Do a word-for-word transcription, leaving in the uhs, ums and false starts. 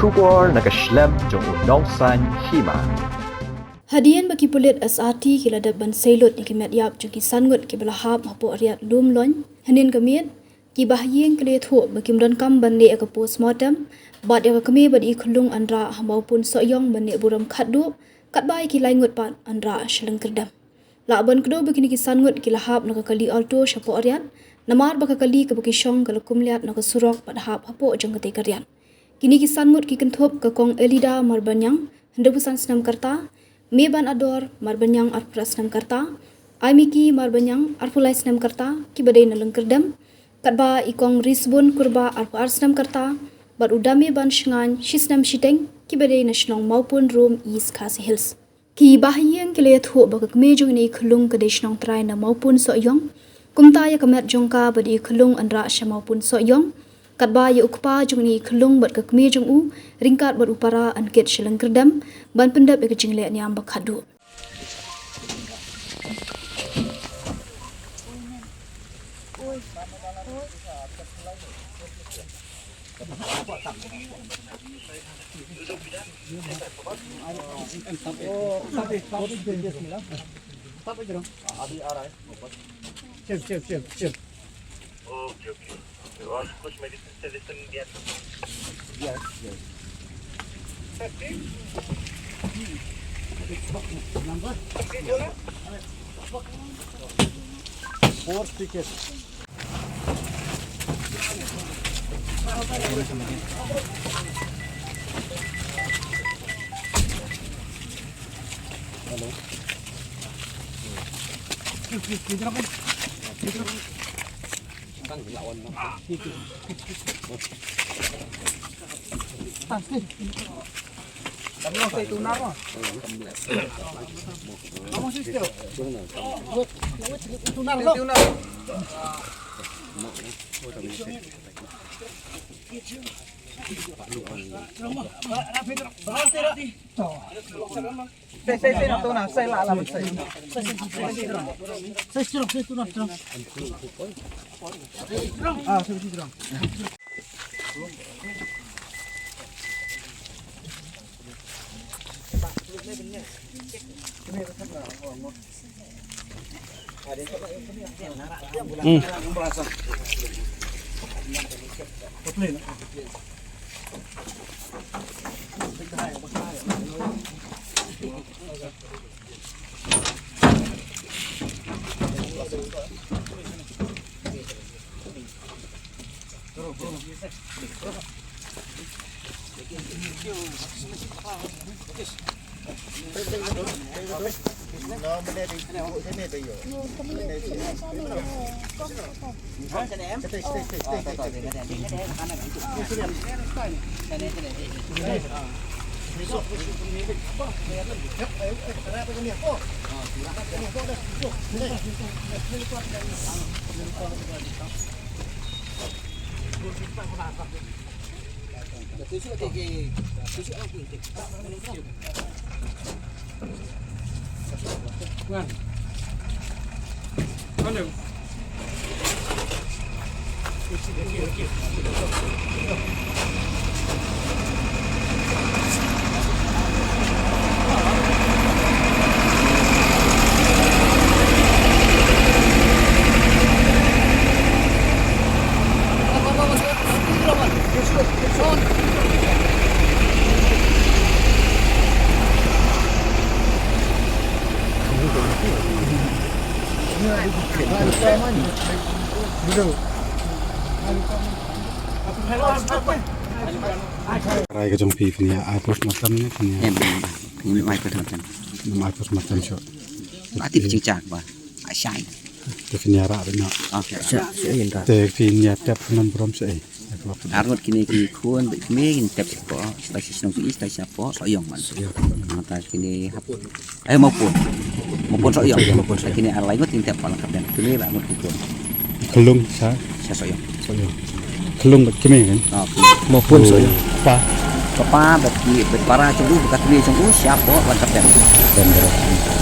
Khubor na ka shlem jong u Nongsaiñ Hima. Hadien ba ki pulit S R T ki la dep ban seilut ïa ki met ïap jong ki san ngut kiba la hap hapoh riat Lumloiñ hynnin ka miet, ki bahaïing ki la ïathuh ba kim donkam ban leh ïa ka postmortem bad ïa ka kmie ba dei i khyllung yn rah ha Mawpun Sohiong ban leh burom khatduh, katba ïa ki lai ngut pat yn rah sha Lyngkyrdem. La ban kdew ba kine ki san ngut ki la hap na ka kali Alto shapoh riat, namar ba ka kali kaba ki shong ka la kumliat na ka surok bad hap hapoh jong katei ka riat. Kine ki san ngut ki kynthup ka Kong Elida Marbaniang, hynriewphew san snem ka rta, Meban Ador Marbaniang, arphew phra snem ka rta, Aimiki Marbaniang, arphew lai snem ka rta, kiba dei na Lyngkyrdem, katba i Kong Risbun Kurbah, arphew ar snem ka rta, bad u Dameban Shngain, shi snem shiteng, kiba dei na shnong Mawpun Rum, East Khasi Hills. Ki bahaïing ki la ïathuh ba ka kmie jong ine i khyllung ka dei shnong trai na Mawpun Sohiong. Kumta ïa ka met jong ka ba dei i khyllung yn rah sha Mawpun Sohiong. Katba ïa u kpa jong ine i khyllung bad ka kmie jong u, ryngkat bad u para yn kit sha Lyngkyrdem ban pyndep ïa ka jingleh niam ba khatduh. Chill, chill, chill, chill. Okay, okay. और कुछ मेडिसिन से लेसन दिया था? Yes, yes. Number? Four tickets. Hello. Rai ka jong phi, phin ïa ai postmortem ne phin ïa? Em, em, em, em, ai postmortem. Em, ai postmortem shuh. Ati phi jingchak ba. Ai shai. Te phin ïa rah beit noh. Okay. Sha, sha ïa rah. Te phin ïa tep khun burom sha ei. Ar ngut kine ki khun bad kmie kin tep shapoh, sha shnong ki, sha shapoh Sohiong man. Sohiong. Mata kine hap. Ai Mawpun. Mawpun Sohiong. Mawpun Sohiong. Kine ar lai ngut kin tep palang ka ben. Kine lai ngut ki khun. Khyllung sha? Sha Sohiong. Sohiong. Khyllung bad kmie kan? Ah, kmie. Mawpun Sohiong. Pa. Kpa bad ki, bad para jong u, bad ka kmie jong u, shapoh palang ka ben. Ben, ben.